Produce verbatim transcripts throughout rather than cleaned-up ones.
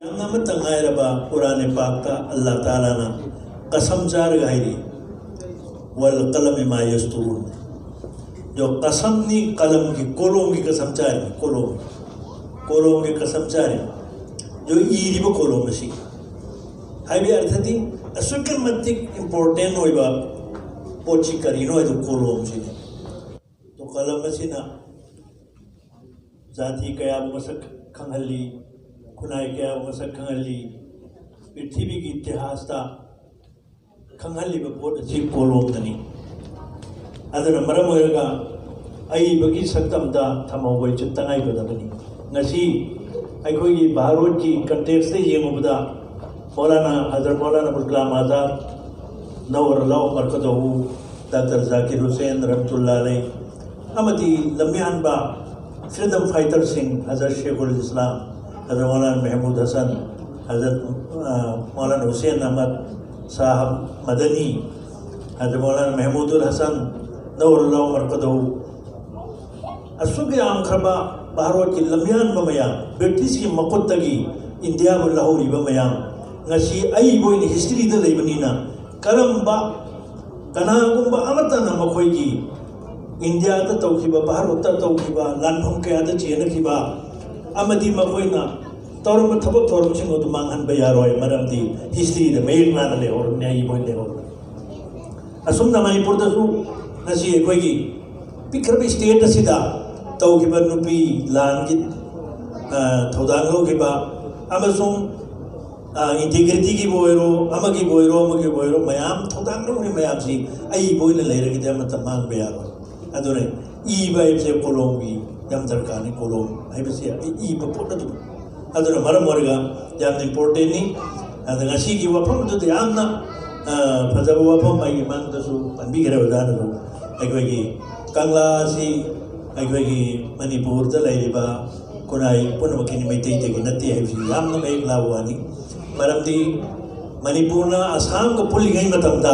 ꯌꯥꯝꯅ ꯑꯃꯠꯇ ꯉꯥꯏꯔꯕ ꯀꯨꯔꯥꯟ ꯄꯥꯛꯇ ꯑꯜꯂꯥ ꯇꯥꯂꯥꯅ ꯀꯁꯝ ꯆꯥꯔꯒ ꯍꯥꯏꯔꯤ, "ꯋꯜ ꯀꯂꯃꯤ ꯃꯥ ꯌꯁꯇꯨꯔꯨꯟ"꯫ ꯖꯣ ꯀꯁꯝꯅꯤ ꯀꯂꯝꯒꯤ, ꯀꯣꯂꯣꯝꯒꯤ ꯀꯁꯝ ꯆꯥꯔꯤ, ꯀꯣꯂꯣꯝ, ꯀꯣꯂꯣꯝꯒꯤ ꯀꯁꯝ ꯆꯥꯔꯤ꯫ ꯖꯣ ꯏꯔꯤꯕ ꯀꯣꯂꯣꯝ ꯑꯁꯤ ꯍꯥꯏꯕꯒꯤ ꯑꯔꯊꯗꯤ ꯑꯁꯨꯛꯀꯤ ꯃꯇꯤꯛ ꯏꯝꯄꯣꯔꯇꯦꯟ ꯑꯣꯏꯕ ꯄꯣꯠꯁꯤ ꯀꯔꯤꯅꯣ ꯍꯥꯏꯗꯣ ꯀꯣꯂꯣꯝꯁꯤꯅꯤ꯫ ꯇꯣ ꯀꯂꯝ ꯑꯁꯤꯅ ꯖꯥꯇꯤ ꯀꯌꯥꯕꯨ ꯃꯁꯛ ꯈꯪꯍꯜꯂꯤ, ꯈꯨꯟꯅꯥꯏ ꯀꯌꯥꯕꯨ ꯃꯁꯛ ꯈꯪꯍꯜꯂꯤ, ꯄ꯭ꯔꯤꯊꯤꯕꯤꯒꯤ ꯏꯇꯤꯍꯥꯁꯇ ꯈꯪꯍꯜꯂꯤꯕ ꯄꯣꯠ ꯑꯁꯤ ꯀꯣꯂꯣꯝꯗꯅꯤ꯫ ꯑꯗꯨꯅ ꯃꯔꯝ ꯑꯣꯏꯔꯒ ꯑꯏꯕꯒꯤ ꯁꯛꯇꯝꯗ ꯊꯝꯍꯧꯕ ꯑꯁꯤ ꯇꯉꯥꯏꯐꯗꯕꯅꯤ꯫ ꯉꯁꯤ ꯑꯩꯈꯣꯏꯒꯤ ꯚꯥꯔꯠꯀꯤ ꯀꯟꯇꯦꯛꯁꯇ ꯌꯦꯡꯉꯨꯕꯗ ꯃꯧꯂꯥꯅꯥ ꯍꯖꯔꯠ ꯃꯧꯂꯥꯅꯥ ꯑꯕꯨꯜ ꯀꯂꯥꯝ ꯑꯥꯖꯥꯗ, ꯅꯧꯔ ꯂꯥꯎ ꯃꯔꯀꯗꯍꯨ, ꯗꯥꯛꯇꯔ ꯖꯥꯀꯤꯔ ꯍꯨꯁꯦꯟ ꯔꯍꯃꯇꯨꯜꯂꯥ ꯑꯂꯩ, ꯑꯃꯗꯤ ꯂꯝꯌꯥꯟꯕ ꯐ꯭ꯔꯤꯗꯝ ꯐꯥꯏꯇꯔꯁꯤꯡ ꯍꯖꯔꯠ ꯁꯦꯈꯨꯜ ꯏꯁꯂꯥꯝ, ꯍꯖꯔꯠ ꯃꯧꯂꯥꯅꯥ ꯃꯦꯍꯃꯨꯗ ꯍꯁꯟ, ꯍꯖꯔꯠ, ꯑ, ꯃꯧꯂꯥꯅꯥ ꯍꯨꯁꯦꯟ ꯑꯍꯃꯗ ꯁꯥꯍꯕ ꯃꯗꯅꯤ, ꯍꯖꯔꯠ ꯃꯧꯂꯥꯅꯥ ꯃꯦꯍꯃꯨꯗꯨꯜ ꯍꯁꯟ, ꯅꯧꯔ ꯂꯥꯎ ꯃꯔꯀꯗꯍꯨ, ꯑꯁꯨꯛ ꯌꯥꯝꯈ꯭ꯔꯕ ꯚꯥꯔꯠꯀꯤ ꯂꯝꯌꯥꯟꯕ ꯃꯌꯥꯝ, ꯕ꯭ꯔꯤꯇꯤꯁꯀꯤ ꯃꯈꯨꯠꯇꯒꯤ ꯏꯟꯗꯤꯌꯥꯕꯨ ꯂꯧꯍꯧꯔꯤꯕ ꯃꯌꯥꯝ, ꯉꯁꯤ ꯑꯏꯕ ꯑꯣꯏꯅ ꯍꯤꯁꯇ꯭ꯔꯤꯗ ꯂꯩꯕꯅꯤꯅ, ꯀꯔꯝꯕ, ꯀꯅꯥꯒꯨꯝꯕ ꯑꯃꯠꯇꯅ ꯃꯈꯣꯏꯒꯤ ꯏꯟꯗꯤꯌꯥꯗ ꯇꯧꯈꯤꯕ, ꯚꯥꯔꯠꯇ ꯇꯧꯈꯤꯕ, ꯂꯥꯟꯐꯝ ꯀꯌꯥꯗ ꯆꯦꯟꯅꯈꯤꯕ ꯑꯃꯗꯤ ꯃꯈꯣꯏꯅ ꯇꯧꯔꯝꯕ ꯊꯕꯛ ꯊꯧꯔꯝꯁꯤꯡ ꯑꯗꯨ ꯃꯥꯡꯍꯟꯕ ꯌꯥꯔꯣꯏ, ꯃꯔꯝꯗꯤ ꯍꯤꯁꯇ꯭ꯔꯤꯗ ꯃꯌꯦꯛ ꯂꯥꯅ ꯂꯩꯍꯧꯔꯕꯅꯤ, ꯑꯏꯕ ꯑꯣꯏꯅ ꯂꯩꯍꯧꯔꯕꯅꯤ꯫ ꯑꯁꯨꯝꯅ ꯃꯅꯤꯄꯨꯔꯗꯁꯨ ꯉꯁꯤ ꯑꯩꯈꯣꯏꯒꯤ ꯄꯤꯛꯈ꯭ꯔꯕ ꯁ꯭ꯇꯦꯠ ꯑꯁꯤꯗ ꯇꯧꯈꯤꯕ ꯅꯨꯄꯤ ꯂꯥꯟꯒꯤ, ꯑ, ꯊꯧꯗꯥꯡ ꯂꯧꯈꯤꯕ ꯑꯃꯁꯨꯡ, ꯑ, ꯏꯟꯇꯤꯒ꯭ꯔꯤꯇꯤꯒꯤꯕꯨ ꯑꯣꯏꯔꯣ, ꯑꯃꯒꯤꯕꯨ ꯑꯣꯏꯔꯣ, ꯑꯃꯒꯤꯕꯨ ꯑꯣꯏꯔꯣ, ꯃꯌꯥꯝ ꯊꯧꯗꯥꯡ ꯂꯧꯔꯤ ꯃꯌꯥꯝꯁꯤ ꯑꯏꯕ ꯑꯣꯏꯅ ꯂꯩꯔꯒꯗꯤ ꯑꯃꯠꯇ ꯃꯥꯡꯕ ꯌꯥꯔꯣꯏ꯫ ꯑꯗꯨꯅ ꯏꯕ ꯍꯥꯏꯕꯁꯦ ꯀꯣꯂꯣꯝꯒꯤ ꯌꯥꯝ ꯗꯔꯀꯥꯔꯅꯤ, ꯀꯣꯂꯣꯝ ꯍꯥꯏꯕꯁꯤ ꯏ-, ꯏꯕ ꯄꯣꯠ ꯑꯗꯨ꯫ ꯑꯗꯨꯅ ꯃꯔꯝ ꯑꯣꯏꯔꯒ ꯌꯥꯝꯅ ꯏꯝꯄꯣꯔꯇꯦꯟꯅꯤ꯫ ꯑꯗ ꯉꯁꯤꯒꯤ ꯋꯥꯐꯝꯗꯨꯗꯤ ꯌꯥꯝꯅ, ꯑ, ꯐꯖꯕ ꯋꯥꯐꯝ ꯑꯩꯒꯤ ꯃꯥꯡꯗꯁꯨ ꯄꯟꯕꯤꯈ꯭ꯔꯦ ꯑꯣꯖꯥꯅꯁꯨ꯫ ꯑꯩꯈꯣꯏꯒꯤ ꯀꯪꯂꯥ ꯑꯁꯤ ꯑꯩꯈꯣꯏꯒꯤ ꯃꯅꯤꯄꯨꯔꯗ ꯂꯩꯔꯤꯕ ꯈꯨꯟꯅꯥꯏ ꯄꯨꯝꯅꯃꯛꯀꯤꯅꯤ, ꯃꯩꯇꯩꯗꯒꯤ ꯅꯠꯇꯦ ꯍꯥꯏꯕꯁꯤ ꯌꯥꯝꯅ ꯃꯌꯦꯛ ꯂꯥꯕ ꯋꯥꯅꯤ꯫ ꯃꯔꯝꯗꯤ ꯃꯅꯤꯄꯨꯔꯅ ꯑꯁꯥꯝꯒ ꯄꯨꯜꯂꯤꯉꯩ ꯃꯇꯝꯗ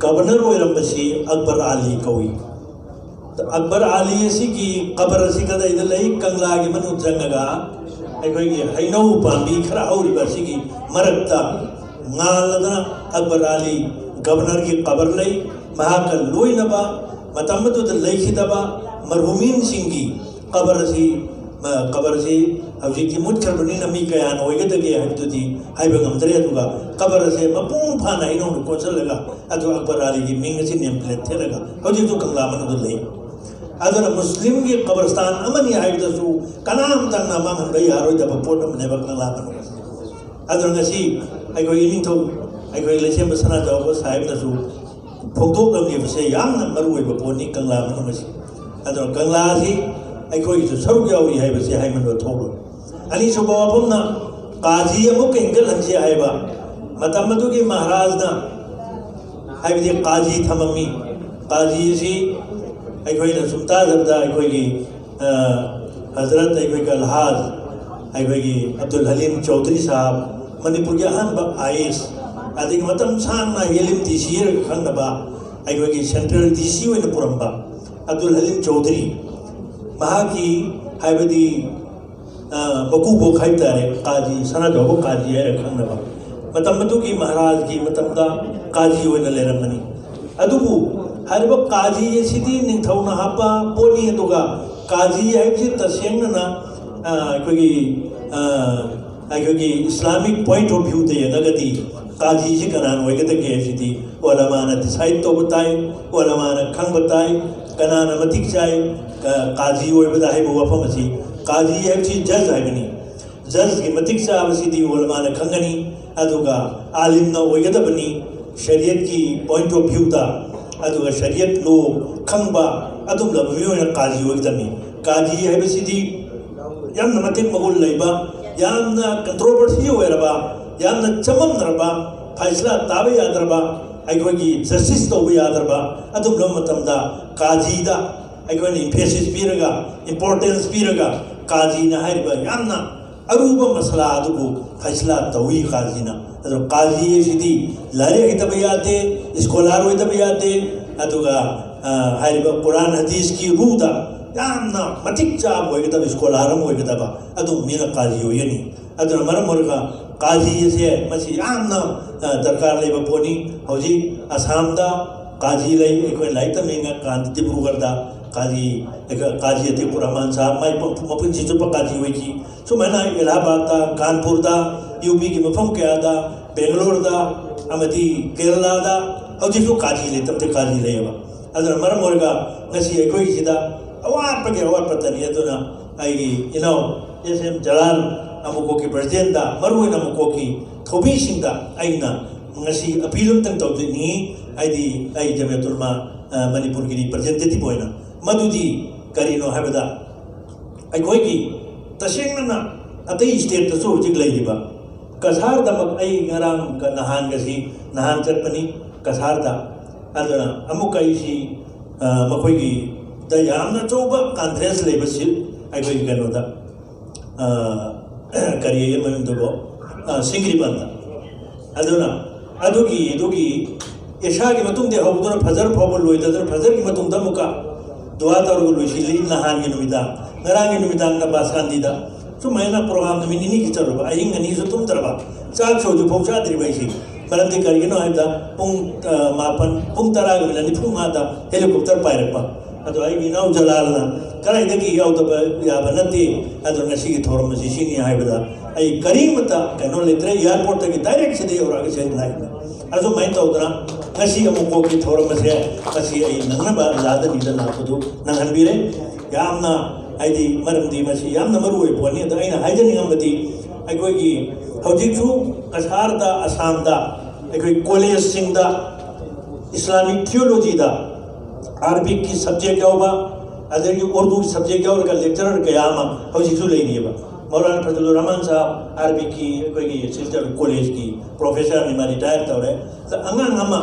ꯒꯕꯔꯅꯔ ꯑꯣꯏꯔꯝꯕꯁꯤ ꯑꯛꯕꯔ ꯑꯥꯂꯤ ꯀꯧꯏ꯫ ꯑꯛꯕꯔ ꯑꯥꯂꯤ ꯑꯁꯤꯒꯤ ꯀꯕꯔ ꯑꯁꯤ ꯀꯗꯥꯏꯗ ꯂꯩ? ꯀꯪꯂꯥꯒꯤ ꯃꯅꯨꯡ ꯆꯪꯉꯒ ꯑꯩꯈꯣꯏꯒꯤ ꯍꯩꯅꯧ ꯄꯥꯝꯕꯤ ꯈꯔ ꯍꯧꯔꯤꯕ ꯑꯁꯤꯒꯤ ꯃꯔꯛꯇ ꯉꯥꯜꯂꯗꯅ ꯑꯛꯕꯔ ꯑꯂꯤ ꯒꯕꯔꯅꯔꯒꯤ ꯀꯕꯔ ꯂꯩ꯫ ꯃꯍꯥꯛꯀ ꯂꯣꯏꯅꯕ ꯃꯇꯝ ꯑꯗꯨꯗ ꯂꯩꯈꯤꯗꯕ ꯃꯔꯍꯨꯃꯤꯟꯁꯤꯡꯒꯤ ꯀꯕꯔ ꯑꯁꯤ, ꯀꯕꯔ ꯑꯁꯤ ꯍꯧꯖꯤꯛꯇꯤ ꯃꯨꯠꯈ꯭ꯔꯕꯅꯤꯅ ꯃꯤ ꯀꯌꯥꯅ ꯑꯣꯏꯒꯗꯒꯦ ꯍꯥꯏꯕꯗꯨꯗꯤ ꯍꯥꯏꯕ ꯉꯝꯗ꯭ꯔꯦ꯫ ꯑꯗꯨꯒ ꯀꯕꯔ ꯑꯁꯦ ꯃꯄꯨꯡ ꯐꯥꯅ ꯍꯩꯅꯧꯅ ꯀꯣꯠꯁꯤꯜꯂꯒ ꯑꯗꯨ ꯑꯛꯕꯔ ꯑꯂꯤꯒꯤ ꯃꯤꯡ ꯑꯁꯤ ꯅꯦꯝ ꯄ꯭ꯂꯦꯠ ꯊꯦꯠꯂꯒ ꯍꯧꯖꯤꯛꯁꯨ ꯀꯪꯂꯥ ꯃꯅꯨꯡꯗ ꯂꯩ꯫ ꯑꯗꯨꯅ ꯃꯨꯁꯂꯤꯝꯒꯤ ꯀꯕꯔꯁꯇꯥꯟ ꯑꯃꯅꯤ ꯍꯥꯏꯕꯗꯁꯨ ꯀꯅꯥꯝꯇꯅ ꯃꯥꯡꯍꯟꯕ ꯌꯥꯔꯣꯏꯗꯕ ꯄꯣꯠ ꯑꯃꯅꯦꯕ ꯀꯪꯂꯥ ꯃꯅꯨꯡ ꯑꯁꯤ꯫ ꯑꯗꯨꯅ ꯉꯁꯤ ꯑꯩꯈꯣꯏ ꯏꯅꯤꯡꯊꯧ, ꯑꯩꯈꯣꯏ ꯂꯩꯁꯦꯝꯕ ꯁꯅꯥꯖꯥꯎꯕ ꯁꯥꯍꯦꯕꯅꯁꯨ ꯐꯣꯡꯗꯣꯛꯂꯝꯂꯤꯕꯁꯦ ꯌꯥꯝꯅ ꯃꯔꯨ ꯑꯣꯏꯕ ꯄꯣꯠꯅꯤ ꯀꯪꯂꯥ ꯃꯅꯨꯡ ꯑꯁꯤ꯫ ꯑꯗꯨꯅ ꯀꯪꯂꯥ ꯑꯁꯤ ꯑꯩꯈꯣꯏꯒꯤꯁꯨ ꯁꯔꯨꯛ ꯌꯥꯎꯔꯤ ꯍꯥꯏꯕꯁꯤ ꯍꯥꯏꯃꯟꯕ ꯊꯣꯛꯂꯣꯏ꯫ ꯑꯅꯤꯁꯨꯕ ꯋꯥꯐꯝꯅ ꯀꯥꯖꯤ ꯑꯃꯨꯛꯀ ꯍꯦꯟꯒꯠꯍꯟꯁꯤ ꯍꯥꯏꯕ꯫ ꯃꯇꯝ ꯑꯗꯨꯒꯤ ꯃꯍꯥꯔꯥꯖꯅ ꯍꯥꯏꯕꯗꯤ ꯀꯥꯖꯤ ꯊꯝꯃꯝꯃꯤ꯫ ꯀꯥꯖꯤ ꯑꯁꯤ ꯑꯩꯈꯣꯏꯅ ꯁꯨꯝ ꯇꯥꯖꯕꯗ ꯑꯩꯈꯣꯏꯒꯤ, ꯑ, ꯍꯖꯔꯠ ꯑꯩꯈꯣꯏꯒꯤ ꯑꯜꯍꯥꯖ ꯑꯩꯈꯣꯏꯒꯤ ꯑꯕꯗꯨꯜ ꯍꯂꯤꯝ ꯆꯧꯙꯔꯤ ꯁꯥꯍꯕ, ꯃꯅꯤꯄꯨꯔꯒꯤ ꯑꯍꯥꯟꯕ ꯑꯥꯏ ꯑꯦꯁ, ꯑꯗꯒꯤ ꯃꯇꯝ ꯁꯥꯡꯅ ꯍꯦꯂꯤꯝ ꯗꯤ ꯁꯤ ꯍꯥꯏꯔꯒ ꯈꯪꯅꯕ ꯑꯩꯈꯣꯏꯒꯤ ꯁꯦꯟꯇ꯭ꯔꯦꯜ ꯗꯤ ꯁꯤ ꯑꯣꯏꯅ ꯄꯨꯔꯝꯕ ꯑꯕꯗꯨꯜ ꯍꯂꯤꯝ ꯆꯧꯙꯔꯤ, ꯃꯍꯥꯛꯀꯤ ꯍꯥꯏꯕꯗꯤ, ꯑ, ꯃꯀꯨꯕꯣꯛ ꯍꯥꯏꯕ ꯇꯥꯔꯦ, ꯀꯥꯖꯤ, ꯁꯅꯥꯖꯥꯎꯕ ꯀꯥꯖꯤ ꯍꯥꯏꯔꯒ ꯈꯪꯅꯕ, ꯃꯇꯝ ꯑꯗꯨꯒꯤ ꯃꯍꯥꯔꯥꯖꯒꯤ ꯃꯇꯝꯗ ꯀꯥꯖꯤ ꯑꯣꯏꯅ ꯂꯩꯔꯝꯕꯅꯤ꯫ ꯑꯗꯨꯕꯨ ꯍꯥꯏꯔꯤꯕ ꯀꯥꯖꯤ ꯑꯁꯤꯗꯤ ꯅꯤꯡꯊꯧꯅ ꯍꯥꯞꯄ ꯄꯣꯠꯅꯤ꯫ ꯑꯗꯨꯒ ꯀꯥꯖꯤ ꯍꯥꯏꯕꯁꯤ ꯇꯁꯦꯡꯅꯅ, ꯑ, ꯑꯩꯈꯣꯏꯒꯤ, ꯑ, ꯑꯩꯈꯣꯏꯒꯤ ꯏꯁꯂꯥꯃꯤꯛ ꯄꯣꯏꯟꯠ ꯑꯣꯐ ꯚ꯭ꯌꯨꯗ ꯌꯦꯡꯉꯒꯗꯤ ꯀꯥꯖꯤꯁꯤ ꯀꯅꯥꯅ ꯑꯣꯏꯒꯗꯒꯦ ꯍꯥꯏꯕꯁꯤꯗꯤ ꯑꯣꯂꯃꯥꯅ ꯗꯤꯁꯥꯏꯠ ꯇꯧꯕ ꯇꯥꯏ, ꯑꯣꯂꯃꯥꯅ ꯈꯪꯕ ꯇꯥꯏ꯫ ꯀꯅꯥꯅ ꯃꯇꯤꯛ ꯆꯥꯏ ꯀ-, ꯀꯥꯖꯤ ꯑꯣꯏꯕꯗ ꯍꯥꯏꯕ ꯋꯥꯐꯝ ꯑꯁꯤ, ꯀꯥꯖꯤ ꯍꯥꯏꯕꯁꯤ ꯖꯖ ꯍꯥꯏꯕꯅꯤ꯫ ꯖꯖꯀꯤ ꯃꯇꯤꯛ ꯆꯥꯕꯁꯤꯗꯤ ꯑꯣꯂꯃꯥꯅ ꯈꯪꯒꯅꯤ, ꯑꯗꯨꯒ ꯑꯥꯂꯤꯝꯅ ꯑꯣꯏꯒꯗꯕꯅꯤ꯫ ꯁꯔꯤꯌꯠꯀꯤ ꯄꯣꯏꯟꯠ ꯑꯣꯐ ꯚ꯭ꯌꯨꯗ, ꯑꯗꯨꯒ ꯁꯔꯤꯌꯠ ꯂꯣ ꯈꯪꯕ ꯑꯗꯨꯝꯂꯕ ꯃꯤꯑꯣꯏꯅ ꯀꯥꯖꯤ ꯑꯣꯏꯒꯗꯕꯅꯤ꯫ ꯀꯥꯖꯤ ꯍꯥꯏꯕꯁꯤꯗꯤ ꯌꯥꯝꯅ ꯃꯇꯤꯛ ꯃꯒꯨꯟ ꯂꯩꯕ, ꯌꯥꯝꯅ ꯀꯟꯇ꯭ꯔꯣꯚꯔꯁꯤ ꯑꯣꯏꯔꯕ, ꯌꯥꯝꯅ ꯆꯃꯝꯅꯔꯕ, ꯐꯩꯁꯂꯥ ꯇꯥꯕ ꯌꯥꯗ꯭ꯔꯕ, ꯑꯩꯈꯣꯏꯒꯤ ꯖꯁꯇꯤꯁ ꯇꯧꯕ ꯌꯥꯗ꯭ꯔꯕ ꯑꯗꯨꯝꯂꯕ ꯃꯇꯝꯗ ꯀꯥꯖꯤꯗ ꯑꯩꯈꯣꯏꯅ ꯏꯝꯐꯦꯁꯤꯁ ꯄꯤꯔꯒ, ꯏꯝꯄꯣꯔꯇꯦꯟꯁ ꯄꯤꯔꯒ ꯀꯥꯖꯤꯅ ꯍꯥꯏꯔꯤꯕ ꯌꯥꯝꯅ ꯑꯔꯨꯕ ꯃꯁꯂꯥ ꯑꯗꯨꯕꯨ ꯐꯩꯁꯂꯥ ꯇꯧꯏ ꯀꯥꯖꯤꯅ꯫ ꯑꯗꯣ ꯀꯥꯖꯤ ꯑꯁꯤꯗꯤ ꯂꯥꯏꯔꯤꯛ ꯍꯩꯇꯕ ꯌꯥꯗꯦ, ꯁ꯭ꯀꯣꯂꯥꯔ ꯑꯣꯏꯗꯕ ꯌꯥꯗꯦ, ꯑꯗꯨꯒ, ꯑ, ꯍꯥꯏꯔꯤꯕ ꯀꯨꯔꯥꯟ ꯍꯗꯤꯁꯀꯤ ꯔꯨꯗ ꯌꯥꯝꯅ ꯃꯇꯤꯛ ꯆꯥꯕ ꯑꯣꯏꯒꯗꯕ ꯁ꯭ꯀꯣꯂꯥꯔ ꯑꯃ ꯑꯣꯏꯒꯗꯕ ꯑꯗꯨꯒꯨꯝꯕ ꯃꯤꯅ ꯀꯥꯖꯤ ꯑꯣꯏꯒꯅꯤ꯫ ꯑꯗꯨꯅ ꯃꯔꯝ ꯑꯣꯏꯔꯒ ꯀꯥꯖꯤ ꯑꯁꯦ ꯃꯁꯤ ꯌꯥꯝꯅ, ꯑ, ꯗꯔꯀꯥꯔ ꯂꯩꯕ ꯄꯣꯠꯅꯤ꯫ ꯍꯧꯖꯤꯛ ꯑꯁꯥꯝꯗ ꯀꯥꯖꯤ ꯂꯩ꯫ ꯑꯩꯈꯣꯏ ꯂꯥꯏꯔꯤꯛ ꯇꯝꯃꯤꯉꯩ ꯀꯥꯟꯗ ꯗꯤꯕ꯭ꯔꯨꯒꯔꯗ ꯀꯥꯖꯤ, ꯀꯥꯖꯤ ꯑꯇꯤꯀꯨꯔ ꯔꯍꯃꯥꯟ ꯁꯥꯍꯕ ꯃꯥꯏ ꯃꯄꯨꯟꯁꯤ ꯆꯨꯞꯄ ꯀꯥꯖꯤ ꯑꯣꯏꯈꯤ꯫ ꯁꯨꯃꯥꯏꯅ ꯏꯂꯥꯍꯥꯕꯥꯗꯇ, ꯀꯥꯟꯄꯨꯔꯗ, ꯌꯨ ꯄꯤꯒꯤ ꯃꯐꯝ ꯀꯌꯥꯗ, ꯕꯦꯡꯒꯂꯣꯔꯗ ꯑꯃꯗꯤ ꯀꯦꯔꯂꯥꯗ ꯍꯧꯖꯤꯛꯁꯨ ꯀꯥꯖꯤ ꯂꯩꯇꯕꯗꯤ ꯀꯥꯖꯤ ꯂꯩꯌꯦꯕ꯫ ꯑꯗꯨꯅ ꯃꯔꯝ ꯑꯣꯏꯔꯒ ꯉꯁꯤ ꯑꯩꯈꯣꯏꯒꯤꯁꯤꯗ ꯑꯋꯥꯠꯄꯒꯤ ꯑꯋꯥꯠꯄꯇꯅꯤ꯫ ꯑꯗꯨꯅ ꯑꯩꯒꯤ ꯏꯅꯥꯎ ꯑꯦꯁ ꯑꯦꯝ ꯖꯂꯥꯜ, ꯑꯃꯨꯀꯣꯛꯀꯤ ꯄ꯭ꯔꯁꯤꯗꯦꯟꯗ, ꯃꯔꯨꯑꯣꯏꯅ ꯑꯃꯨꯀꯣꯛꯀꯤ ꯊꯧꯃꯤꯁꯤꯡꯗ ꯑꯩꯅ ꯉꯁꯤ ꯑꯄꯤꯜ ꯑꯃꯇꯪ ꯇꯧꯖꯅꯤꯡꯉꯤ꯫ ꯍꯥꯏꯗꯤ ꯑꯩ ꯖꯃꯤꯌꯥꯇꯨꯜꯃꯥ, ꯑ, ꯃꯅꯤꯄꯨꯔꯒꯤ ꯔꯤꯄ꯭ꯔꯖꯦꯟꯇꯦꯇꯤꯚ ꯑꯣꯏꯅ, ꯃꯗꯨꯗꯤ ꯀꯔꯤꯅꯣ ꯍꯥꯏꯕꯗ, ꯑꯩꯈꯣꯏꯒꯤ ꯇꯁꯦꯡꯅ ꯑꯇꯩ ꯁ꯭ꯇꯦꯠꯇꯁꯨ ꯍꯧꯖꯤꯛ ꯂꯩꯔꯤꯕ, ꯀꯁꯥꯔꯗꯃꯛ ꯑꯩ ꯉꯔꯥꯡ ꯀ-, ꯅꯍꯥꯟꯒꯁꯤ, ꯅꯍꯥꯟ ꯆꯠꯄꯅꯤ ꯀꯁꯥꯔꯗ꯫ ꯑꯗꯨꯅ ꯑꯃꯨꯛꯀ ꯑꯩꯁꯤ, ꯑ, ꯃꯈꯣꯏꯒꯤꯗ ꯌꯥꯝꯅ ꯑꯆꯧꯕ ꯀꯟꯐ꯭ꯔꯦꯟꯁ ꯂꯩꯕ ꯁꯤ ꯑꯩꯈꯣꯏꯒꯤ ꯀꯩꯅꯣꯗ, ꯑ, ꯀꯔꯤ ꯍꯥꯏꯌꯦ ꯃꯃꯤꯡꯗꯨꯕꯣ? ꯑ, ꯁꯤꯡꯒ꯭ꯔꯤꯕꯟꯗ꯫ ꯑꯗꯨꯅ ꯑꯗꯨꯒꯤ, ꯑꯗꯨꯒꯤ ꯏꯁꯥꯒꯤ ꯃꯇꯨꯡꯗꯤ ꯍꯧꯗꯨꯅ ꯐꯖꯔ ꯐꯥꯎꯕ ꯂꯣꯏꯗꯗꯅ, ꯐꯖꯔꯒꯤ ꯃꯇꯨꯡꯗ ꯑꯃꯨꯛꯀ ꯗꯨꯋꯥ ꯇꯧꯔꯒ ꯂꯣꯏꯁꯤꯜꯂꯤ ꯅꯍꯥꯟꯒꯤ ꯅꯨꯃꯤꯗꯥꯡ, ꯉꯔꯥꯡꯒꯤ ꯅꯨꯃꯤꯗꯥꯡꯅ ꯕꯥꯁꯥꯟꯗꯤꯗ꯫ ꯁꯨꯃꯥꯏꯅ ꯄ꯭ꯔꯣꯒ꯭ꯔꯥꯝ ꯅꯨꯃꯤꯠ ꯅꯤꯅꯤꯒꯤ ꯆꯠꯂꯨꯕ, ꯑꯍꯤꯡ ꯑꯅꯤꯁꯨ ꯇꯨꯝꯗ꯭ꯔꯕ, ꯆꯥꯛꯁꯨ ꯍꯧꯖꯤꯛꯐꯥꯎ ꯆꯥꯗ꯭ꯔꯤꯕ ꯑꯩꯁꯤ꯫ ꯃꯔꯝꯗꯤ ꯀꯔꯤꯒꯤꯅꯣ ꯍꯥꯏꯕꯗ ꯄꯨꯡ, ꯑ, ꯃꯥꯄꯟ, ꯄꯨꯡ ꯇꯔꯥꯒ ꯃꯤꯅꯠ ꯅꯤꯐꯨ ꯃꯉꯥꯗ ꯍꯦꯂꯤꯀꯣꯞꯇꯔ ꯄꯥꯏꯔꯛꯄ꯫ ꯑꯗꯣ ꯑꯩꯒꯤ ꯏꯅꯥꯎ ꯖꯂꯥꯜꯅ ꯀꯗꯥꯏꯗꯒꯤ ꯌꯥꯎꯗꯕ ꯌꯥꯕ ꯅꯠꯇꯦ, ꯑꯗꯣ ꯉꯁꯤꯒꯤ ꯊꯧꯔꯝ ꯑꯁꯤ ꯁꯤꯅꯤ ꯍꯥꯏꯕꯗ ꯑꯩ ꯀꯔꯤꯃꯇ ꯀꯩꯅꯣ ꯂꯩꯇ꯭ꯔꯦ, ꯑꯦꯌꯥꯔꯄꯣꯔꯠꯇꯒꯤ ꯗꯥꯏꯔꯦꯛ ꯁꯤꯗ ꯌꯧꯔꯛꯑꯒ ꯁꯤꯗ ꯂꯥꯛꯏ꯫ ꯑꯗꯨꯃꯥꯏꯅ ꯇꯧꯗꯅ ꯉꯁꯤ ꯑꯃꯨꯛ ꯀꯣꯛꯀꯤ ꯊꯧꯔꯝ ꯑꯁꯦ ꯉꯁꯤ ꯑꯩ ꯅꯪꯅꯕ ꯂꯥꯗꯅꯤꯗ ꯂꯥꯛꯄꯗꯨ ꯅꯪꯍꯟꯕꯤꯔꯦ꯫ ꯌꯥꯝꯅ, ꯍꯥꯏꯗꯤ, ꯃꯔꯝꯗꯤ ꯃꯁꯤ ꯌꯥꯝꯅ ꯃꯔꯨ ꯑꯣꯏꯕ ꯄꯣꯠꯅꯤ꯫ ꯑꯗꯣ ꯑꯩꯅ ꯍꯥꯏꯖꯅꯤꯡꯉꯝꯕꯗꯤ ꯑꯩꯈꯣꯏꯒꯤ ꯍꯧꯖꯤꯛꯁꯨ ꯀꯁꯥꯔꯗ, ꯑꯁꯥꯝꯗ ꯑꯩꯈꯣꯏ ꯀꯣꯂꯦꯖꯁꯤꯡꯗ ꯏꯁꯂꯥꯃꯤꯛ ꯊꯤꯑꯣꯂꯣꯖꯤꯗ ꯑꯥꯔꯕꯤꯛꯀꯤ ꯁꯕꯖꯦꯛ ꯌꯥꯎꯕ, ꯑꯗꯒꯤ ꯎꯔꯗꯨꯒꯤ ꯁꯕꯖꯦꯛ ꯌꯥꯎꯔꯒ ꯂꯦꯛꯆꯔꯔ ꯀꯌꯥ ꯑꯃ ꯍꯧꯖꯤꯛꯁꯨ ꯂꯩꯔꯤꯑꯕ꯫ ꯃꯧꯂꯥꯅꯥ ꯐꯖꯂꯨꯔ ꯔꯍꯃꯥꯟ ꯁꯥꯍꯕ ꯑꯥꯔꯕꯤꯛꯀꯤ ꯑꯩꯈꯣꯏꯒꯤ ꯁꯤꯜꯆꯔ ꯀꯣꯂꯦꯖꯀꯤ ꯄ꯭ꯔꯣꯐꯦꯁꯔꯅꯤ, ꯃꯥ ꯔꯤꯇꯥꯌꯔ ꯇꯧꯔꯦ꯫ ꯑꯗ ꯑꯉꯥꯡ ꯑꯃ,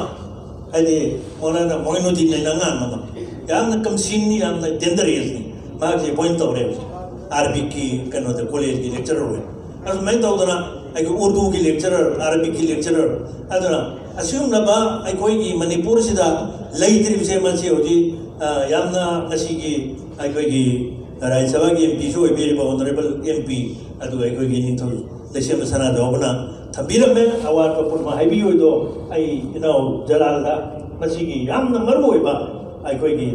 ꯍꯥꯏꯗꯤ ꯃꯧꯂꯥꯅꯥ ꯃꯣꯏꯅꯨꯗꯤꯟ ꯍꯥꯏꯅ ꯑꯉꯥꯡ ꯑꯃ, ꯌꯥꯝꯅ ꯀꯝꯁꯤꯟꯅꯤ, ꯌꯥꯝꯅ ꯇꯦꯟꯗꯔ ꯑꯦꯖꯅꯤ, ꯃꯥꯁꯦ ꯑꯦꯄꯣꯏꯟ ꯇꯧꯔꯦ ꯍꯧꯖꯤꯛ ꯑꯥꯔꯕꯤꯛꯀꯤ ꯀꯩꯅꯣꯗ, ꯀꯣꯂꯦꯖꯀꯤ ꯂꯦꯛꯆꯔꯔ ꯑꯣꯏꯅ꯫ ꯑꯗꯨꯃꯥꯏꯅ ꯇꯧꯗꯅ ꯑꯩꯒꯤ ꯎꯔꯗꯨꯒꯤ ꯂꯦꯛꯆꯔꯔ, ꯑꯥꯔꯕꯤꯛꯀꯤ ꯂꯦꯛꯆꯔꯔ, ꯑꯗꯨꯅ ꯑꯁꯤꯒꯨꯝꯂꯕ ꯑꯩꯈꯣꯏꯒꯤ ꯃꯅꯤꯄꯨꯔꯁꯤꯗ ꯂꯩꯇ꯭ꯔꯤꯕꯁꯦ ꯃꯁꯤ ꯍꯧꯖꯤꯛ, ꯑ, ꯌꯥꯝꯅ ꯉꯁꯤꯒꯤ ꯑꯩꯈꯣꯏꯒꯤ ꯔꯥꯖ꯭ꯌ ꯁꯚꯥꯒꯤ ꯑꯦꯝ ꯄꯤꯁꯨ ꯑꯣꯏꯕꯤꯔꯤꯕ ꯑꯣꯅꯔꯦꯕꯜ ꯑꯦꯝ ꯄꯤ, ꯑꯗꯨꯒ ꯑꯩꯈꯣꯏꯒꯤ ꯅꯤꯡꯊꯧ ꯂꯩꯁꯦꯝꯕ ꯁꯅꯥꯖꯥꯎꯕꯅ ꯊꯝꯕꯤꯔꯝꯃꯦ꯫ ꯑꯋꯥꯠꯄ ꯄꯨꯝꯅꯃꯛ ꯍꯥꯏꯕꯤꯌꯨ ꯍꯥꯏꯗꯣ ꯑꯩ ꯏꯅꯥꯎ ꯖꯂꯥꯜꯗ ꯃꯁꯤꯒꯤ ꯌꯥꯝꯅ ꯃꯔꯨ ꯑꯣꯏꯕ ꯑꯩꯈꯣꯏꯒꯤ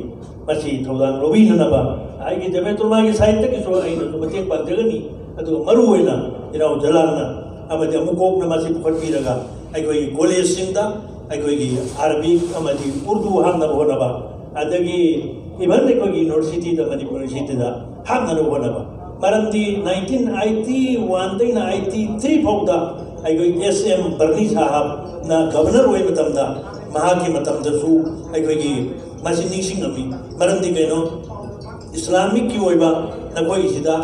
ꯃꯁꯤ ꯊꯧꯗꯥꯡ ꯂꯧꯕꯤꯅꯅꯕ ꯑꯩꯒꯤ ꯖꯃꯦꯇꯨꯜꯃꯥꯒꯤ ꯁꯥꯏꯠꯇꯒꯤꯁꯨ ꯑꯩꯅꯁꯨ ꯃꯇꯦꯡ ꯄꯥꯡꯖꯒꯅꯤ꯫ ꯑꯗꯨꯒ ꯃꯔꯨ ꯑꯣꯏꯅ ꯏꯅꯥꯎ ꯖꯂꯥꯜꯅ ꯑꯃꯗꯤ ꯑꯃꯨꯛ ꯀꯣꯛꯅ ꯃꯁꯤ ꯄꯨꯈꯠꯄꯤꯔꯒ ꯑꯩꯈꯣꯏꯒꯤ ꯀꯣꯂꯦꯖꯁꯤꯡꯗ ꯑꯩꯈꯣꯏꯒꯤ ꯑꯥꯔꯕꯤꯛ ꯑꯃꯗꯤ ꯎꯔꯗꯨ ꯍꯥꯞꯅꯕ ꯍꯣꯠꯅꯕ, ꯑꯗꯒꯤ ꯏꯚꯟ ꯑꯩꯈꯣꯏꯒꯤ ꯌꯨꯅꯤꯚꯔꯁꯤꯇꯤꯗ, ꯃꯅꯤꯄꯨꯔ ꯌꯨꯅꯤꯚꯔꯁꯤꯇꯤꯗ ꯍꯥꯞꯅꯅꯕ ꯍꯣꯠꯅꯕ꯫ ꯃꯔꯝꯗꯤ ꯅꯥꯏꯟꯇꯤꯟ ꯑꯩꯠꯇꯤ ꯋꯥꯟꯗꯒꯤꯅ ꯑꯩꯠꯇꯤ ꯊ꯭ꯔꯤ ꯐꯥꯎꯗ ꯑꯩꯈꯣꯏ ꯑꯦꯁ ꯑꯦꯝ ꯕꯔꯅꯤ ꯁꯥꯍꯥꯕꯅ ꯒꯚꯔꯅꯔ ꯑꯣꯏꯕ ꯃꯇꯝꯗ, ꯃꯍꯥꯛꯀꯤ ꯃꯇꯝꯗꯁꯨ ꯑꯩꯈꯣꯏꯒꯤ ꯃꯁꯤ ꯅꯤꯡꯁꯤꯡꯉꯝꯃꯤ꯫ ꯃꯔꯝꯗꯤ ꯀꯩꯅꯣ, ꯏꯁꯂꯥꯃꯤꯛꯀꯤ ꯑꯣꯏꯕ ꯅꯈꯣꯏꯒꯤꯁꯤꯗ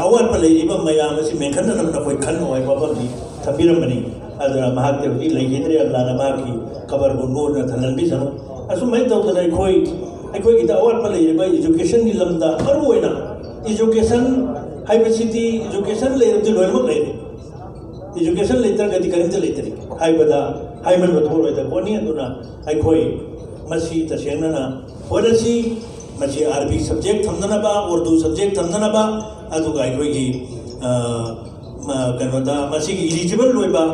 ꯑꯋꯥꯠꯄ ꯂꯩꯔꯤꯕ ꯃꯌꯥꯝ ꯑꯁꯤ ꯃꯦꯟꯈꯠꯅꯅꯕ ꯅꯈꯣꯏ ꯈꯟꯅꯧ ꯍꯥꯏꯕ ꯋꯥꯐꯝꯗꯤ ꯊꯝꯕꯤꯔꯝꯕꯅꯤ꯫ ꯑꯗꯨꯅ ꯃꯍꯥꯛꯇꯤ ꯍꯧꯖꯤꯛ ꯂꯩꯈꯤꯗ꯭ꯔꯦ, ꯑꯜꯂꯥꯅ ꯃꯍꯥꯛꯀꯤ ꯀꯕꯔꯕꯨ ꯅꯨꯔꯅ ꯊꯜꯍꯟꯕꯤꯁꯅꯨ꯫ ꯑꯁꯨꯃꯥꯏꯅ ꯇꯧꯗꯅ ꯑꯩꯈꯣꯏ, ꯑꯩꯈꯣꯏꯒꯤꯗ ꯑꯋꯥꯠꯄ ꯂꯩꯔꯤꯕ ꯏꯖꯨꯀꯦꯁꯟꯒꯤ ꯂꯝꯗ ꯃꯔꯨꯑꯣꯏꯅ, ꯏꯖꯨꯀꯦꯁꯟ ꯍꯥꯏꯕꯁꯤꯗꯤ, ꯏꯖꯨꯀꯦꯁꯟ ꯂꯩꯔꯕꯗꯤ ꯂꯣꯏꯅꯃꯛ ꯂꯩꯔꯦ, ꯏꯖꯨꯀꯦꯁꯟ ꯂꯩꯇ꯭ꯔꯒꯗꯤ ꯀꯔꯤꯝꯇ ꯂꯩꯇ꯭ꯔꯦ ꯍꯥꯏꯕꯗ ꯍꯥꯏꯃꯟꯕ ꯊꯣꯛꯂꯣꯏꯗꯕ ꯄꯣꯠꯅꯤ꯫ ꯑꯗꯨꯅ ꯑꯩꯈꯣꯏ ꯃꯁꯤ ꯇꯁꯦꯡꯅꯅ ꯍꯣꯠꯅꯁꯤ꯫ ꯃꯁꯤ ꯑꯥꯔꯕꯤ ꯁꯕꯖꯦꯛ ꯊꯝꯅꯅꯕ, ꯎꯔꯗꯨ ꯁꯕꯖꯦꯛ ꯊꯝꯅꯅꯕ, ꯑꯗꯨꯒ ꯑꯩꯈꯣꯏꯒꯤ, ꯑ, ꯃ-, ꯀꯩꯅꯣꯗ ꯃꯁꯤꯒꯤ ꯏꯂꯤꯖꯤꯕꯜ ꯑꯣꯏꯕ,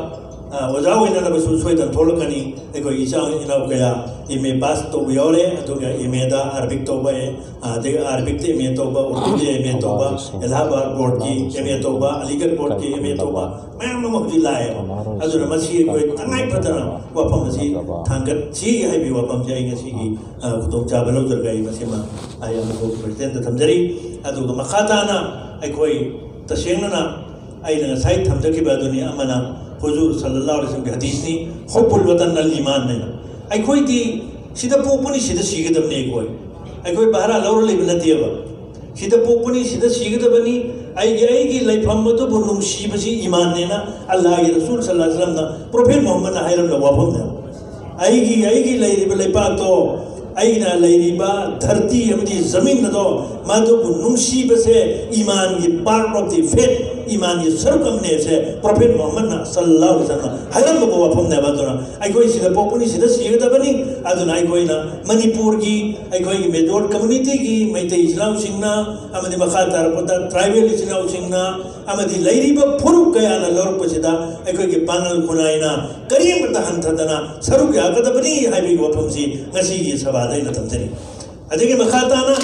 ꯑ, ꯑꯣꯖꯥ ꯑꯣꯏꯅꯅꯕꯁꯨ ꯁꯣꯏꯗꯅ ꯊꯣꯛꯂꯛꯀꯅꯤ꯫ ꯑꯩꯈꯣꯏ ꯏꯆꯥ ꯏꯅꯥꯎ ꯀꯌꯥ ꯑꯦꯝ ꯑꯦ ꯄꯥꯁ ꯇꯧꯕ ꯌꯥꯎꯔꯦ, ꯑꯗꯨꯒ ꯑꯦꯝ ꯑꯦꯗ ꯑꯥꯔꯕꯤꯛ ꯇꯧꯕ, ꯑꯦ, ꯑꯗꯒꯤ ꯑꯥꯔꯕꯤꯛꯇ ꯑꯦꯝ ꯑꯦ ꯇꯧꯕ, ꯎꯔꯗꯨꯗ ꯑꯦꯝ ꯑꯦ ꯇꯧꯕ, ꯑꯦꯂꯥꯍꯥꯕꯥꯗ ꯕꯣꯔꯗꯀꯤ ꯑꯦꯝ ꯑꯦ ꯇꯧꯕ, ꯑꯂꯤꯒꯔ ꯕꯣꯔꯗꯀꯤ ꯑꯦꯝ ꯑꯦ ꯇꯧꯕ, ꯃꯌꯥꯝ ꯑꯃ ꯍꯧꯖꯤꯛ ꯂꯥꯛꯑꯦ꯫ ꯑꯗꯨꯅ ꯃꯁꯤ ꯑꯩꯈꯣꯏ ꯇꯉꯥꯏ ꯐꯗꯅ ꯋꯥꯐꯝ ꯑꯁꯤ ꯊꯥꯡꯒꯠꯁꯤ ꯍꯥꯏꯕꯒꯤ ꯋꯥꯐꯝꯁꯦ ꯑꯩ ꯉꯁꯤꯒꯤ, ꯑ, ꯈꯨꯗꯣꯡꯆꯥꯕ ꯂꯧꯖꯔꯒ ꯑꯩ ꯃꯁꯤꯃ ꯑꯩ ꯑꯃꯨꯛ ꯄ꯭ꯔꯦꯁꯤꯗꯦꯟꯠꯇ ꯊꯝꯖꯔꯤ꯫ ꯑꯗꯨꯒ ꯃꯈꯥ ꯇꯥꯅ ꯑꯩꯈꯣꯏ ꯇꯁꯦꯡꯅꯅ ꯑꯩꯅ ꯉꯁꯥꯏ ꯊꯝꯖꯈꯤꯕ ꯑꯗꯨꯅꯤ, ꯑꯃꯅ ꯍꯨꯖꯨꯔ ꯁꯜꯂꯜꯂꯥꯍꯨ ꯑꯂꯩꯍꯤ ꯋꯁꯜꯂꯝꯒꯤ ꯍꯗꯤꯁꯅꯤ, "ꯍꯨꯕꯨꯜ ꯋꯇꯟ ꯑꯜ ꯏꯃꯥꯟ" ꯍꯥꯏꯅ꯫ ꯑꯩꯈꯣꯏꯗꯤ ꯁꯤꯗ ꯄꯣꯛꯄꯅꯤ, ꯁꯤꯗ ꯁꯤꯒꯗꯕꯅꯤ꯫ ꯑꯩꯈꯣꯏ, ꯑꯩꯈꯣꯏ ꯚꯥꯔꯥ ꯂꯧꯔ ꯂꯩꯕ ꯅꯠꯇꯦꯕ꯫ ꯁꯤꯗ ꯄꯣꯛꯄꯅꯤ, ꯁꯤꯗ ꯁꯤꯒꯗꯕꯅꯤ꯫ ꯑꯩꯒꯤ, ꯑꯩꯒꯤ ꯂꯩꯐꯝ ꯑꯗꯨꯕꯨ ꯅꯨꯡꯁꯤꯕꯁꯤ ꯏꯃꯥꯟꯅꯦꯅ ꯑꯜꯂꯥꯍꯒꯤ ꯔꯁꯨꯜ ꯁꯜꯂꯜꯂꯥꯍꯨ ꯑꯂꯩꯍꯤ ꯋꯁꯜꯂꯝꯅ, ꯄ꯭ꯔꯣꯐꯦꯠ ꯃꯨꯍꯝꯃꯗꯅ ꯍꯥꯏꯔꯝꯕ ꯋꯥꯐꯝꯅꯦꯕ꯫ ꯑꯩꯒꯤ, ꯑꯩꯒꯤ ꯂꯩꯔꯤꯕ ꯂꯩꯄꯥꯛꯇꯣ, ꯑꯩꯅ ꯂꯩꯔꯤꯕ ꯙꯔꯇꯤ ꯑꯃꯗꯤ ꯖꯃꯤꯟ ꯑꯗꯣ, ꯃꯗꯨꯕꯨ ꯅꯨꯡꯁꯤꯕꯁꯦ ꯏꯃꯥꯟꯒꯤ part of the faith꯫ ꯏꯃꯥꯟꯒꯤ ꯁꯔꯨꯛ ꯑꯃꯅꯦꯁꯦ ꯄ꯭ꯔꯣꯐꯦꯠ ꯃꯨꯍꯝꯃꯗꯅ ꯁꯜꯂꯜꯂꯥꯍꯨ ꯑꯂꯩꯍꯤ ꯋꯁꯜꯂꯝꯅ ꯍꯥꯏꯔꯝꯕ ꯋꯥꯐꯝꯅꯦꯕ꯫ ꯑꯗꯨꯅ ꯑꯩꯈꯣꯏ ꯁꯤꯗ ꯄꯣꯛꯄꯅꯤ, ꯁꯤꯗ ꯁꯤꯒꯗꯕꯅꯤ꯫ ꯑꯗꯨꯅ ꯑꯩꯈꯣꯏꯅ ꯃꯅꯤꯄꯨꯔꯒꯤ ꯑꯩꯈꯣꯏꯒꯤ ꯃꯦꯖꯣꯔ ꯀꯝꯃ꯭ꯌꯨꯅꯤꯇꯤꯒꯤ ꯃꯩꯇꯩ ꯏꯆꯤꯜ ꯏꯅꯥꯎꯁꯤꯡꯅ ꯑꯃꯗꯤ ꯃꯈꯥ ꯇꯥꯔꯛꯄꯗ ꯇ꯭ꯔꯥꯏꯕꯦꯜ ꯏꯆꯤꯜ ꯏꯅꯥꯎꯁꯤꯡꯅ ꯑꯃꯗꯤ ꯂꯩꯔꯤꯕ ꯐꯨꯔꯨꯞ ꯀꯌꯥꯅ ꯂꯧꯔꯛꯄꯁꯤꯗ ꯑꯩꯈꯣꯏꯒꯤ ꯄꯥꯉꯜ ꯈꯨꯟꯅꯥꯏꯅ ꯀꯔꯤꯃꯠꯇ ꯍꯟꯊꯗꯅ ꯁꯔꯨꯛ ꯌꯥꯒꯗꯕꯅꯤ ꯍꯥꯏꯕꯒꯤ ꯋꯥꯐꯝꯁꯤ ꯉꯁꯤꯒꯤ ꯁꯚꯥꯗ ꯑꯩꯅ ꯊꯝꯖꯔꯤ꯫ ꯑꯗꯒꯤ ꯃꯈꯥ ꯇꯥꯅ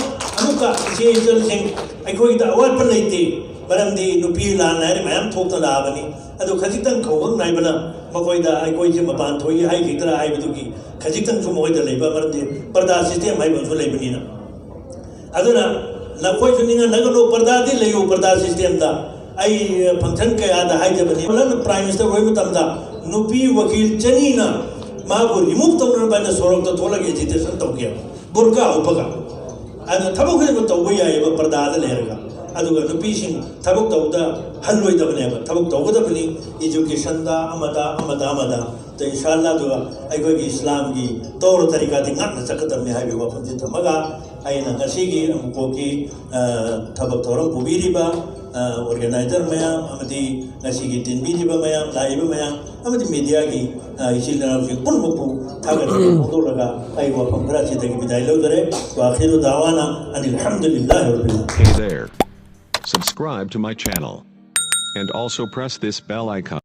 ꯑꯃꯨꯛꯀ ꯏꯆꯦ ꯏꯆꯜꯁꯤꯡ ꯑꯩꯈꯣꯏꯗ ꯑꯋꯥꯠꯄ ꯂꯩꯇꯦ, ꯃꯔꯝꯗꯤ ꯅꯨꯄꯤ ꯂꯥꯟ ꯍꯥꯏꯔ ꯃꯌꯥꯝ ꯊꯣꯛꯇ ꯂꯥꯛꯑꯕꯅꯤ꯫ ꯑꯗꯨ ꯈꯖꯤꯛꯇꯪ ꯈꯧꯒꯪ ꯅꯥꯏꯕꯅ ꯃꯈꯣꯏꯗ ꯑꯩꯈꯣꯏꯁꯦ ꯃꯄꯥꯟ ꯊꯣꯛꯏ ꯍꯥꯏꯈꯤꯗ꯭ꯔꯥ ꯍꯥꯏꯕꯗꯨꯒꯤ ꯈꯖꯤꯛꯇꯪꯁꯨ ꯃꯈꯣꯏꯗ ꯂꯩꯕ, ꯃꯔꯝꯗꯤ ꯄꯔꯗꯥ ꯁꯤꯁꯇꯦꯝ ꯍꯥꯏꯕ ꯑꯃꯁꯨ ꯂꯩꯕꯅꯤꯅ꯫ ꯑꯗꯨꯅ ꯅꯈꯣꯏꯁꯨ ꯅꯤꯡꯍꯟꯅꯒꯅꯨ, ꯄꯔꯗꯥꯗꯤ ꯂꯩꯌꯨ, ꯄꯔꯗꯥ ꯁꯤꯁꯇꯦꯝꯗ꯫ ꯑꯩ ꯐꯪꯁꯟ ꯀꯌꯥꯗ ꯍꯥꯏꯖꯕꯅꯤ, ꯍꯣꯂꯟ ꯄ꯭ꯔꯥꯏꯝ ꯃꯤꯅꯤꯁꯇꯔ ꯑꯣꯏꯕ ꯃꯇꯝꯗ ꯅꯨꯄꯤ ꯋꯀꯤꯜ ꯆꯅꯤꯅ ꯃꯥꯕꯨ ꯔꯤꯃꯨꯚ ꯇꯧꯅꯅꯕ ꯍꯥꯏꯅ ꯁꯣꯔꯣꯛꯇ ꯊꯣꯛꯂꯒ ꯑꯦꯖꯤꯇꯦꯁꯟ ꯇꯧꯈꯤ, ꯕꯨꯔꯀꯥ ꯎꯞꯄꯒ꯫ ꯑꯗꯨꯅ ꯊꯕꯛ ꯈꯨꯗꯤꯡꯃꯛ ꯇꯧꯕ ꯌꯥꯏꯑꯕ ꯄꯔꯗꯥꯗ ꯂꯩꯔꯒ꯫ ꯑꯗꯨꯒ ꯅꯨꯄꯤꯁꯤꯡ ꯊꯕꯛ ꯇꯧꯕꯗ ꯍꯜꯂꯣꯏꯗꯕꯅꯦꯕ, ꯊꯕꯛ ꯇꯧꯒꯗꯕꯅꯤ, ꯏꯖꯨꯀꯦꯁꯟꯗ, ꯑꯃꯗ ꯑꯃꯗ ꯑꯃꯗ꯫ ꯑꯗꯣ ꯏꯟꯁꯥ ꯑꯜꯂꯥ ꯑꯗꯨꯒ ꯑꯩꯈꯣꯏꯒꯤ ꯏꯁꯂꯥꯝꯒꯤ ꯇꯧꯔ ꯇꯔꯤꯀꯥꯗꯤ ꯉꯥꯛꯅ ꯆꯠꯀꯗꯕꯅꯤ ꯍꯥꯏꯕꯒꯤ ꯋꯥꯐꯝꯁꯤ ꯊꯝꯃꯒ, ꯑꯩꯅ ꯉꯁꯤꯒꯤ ꯑꯃꯨꯀꯣꯛꯀꯤ ꯊꯕꯛ ꯊꯧꯔꯝ ꯄꯨꯕꯤꯔꯤꯕ ꯑꯣꯔꯒꯅꯥꯏꯖꯔ ꯃꯌꯥꯝ ꯑꯃꯗꯤ ꯉꯁꯤꯒꯤ ꯇꯤꯟꯕꯤꯔꯤꯕ ꯃꯌꯥꯝ, ꯂꯥꯛꯏꯕ ꯃꯌꯥꯝ ꯑꯃꯗꯤ ꯃꯤꯗꯤꯌꯥꯒꯤ ꯏꯆꯤꯜ ꯏꯅꯥꯎꯁꯤꯡ ꯄꯨꯝꯅꯃꯛꯄꯨ ꯊꯥꯒꯠꯄ ꯐꯣꯡꯗꯣꯛꯂꯒ ꯑꯩ ꯋꯥꯐꯝ ꯈꯔ ꯑꯁꯤꯗꯒꯤ ꯕꯤꯗꯥꯏ ꯂꯧꯖꯔꯦ꯫ ꯋꯥꯈꯤꯔꯨ ꯗꯥꯋꯥꯅ Anil ꯍꯝꯗꯨꯂꯤꯜꯂꯥꯍꯤ ꯔꯕꯤꯜ ꯫ Hey there. Subscribe to my channel. And also press this bell icon.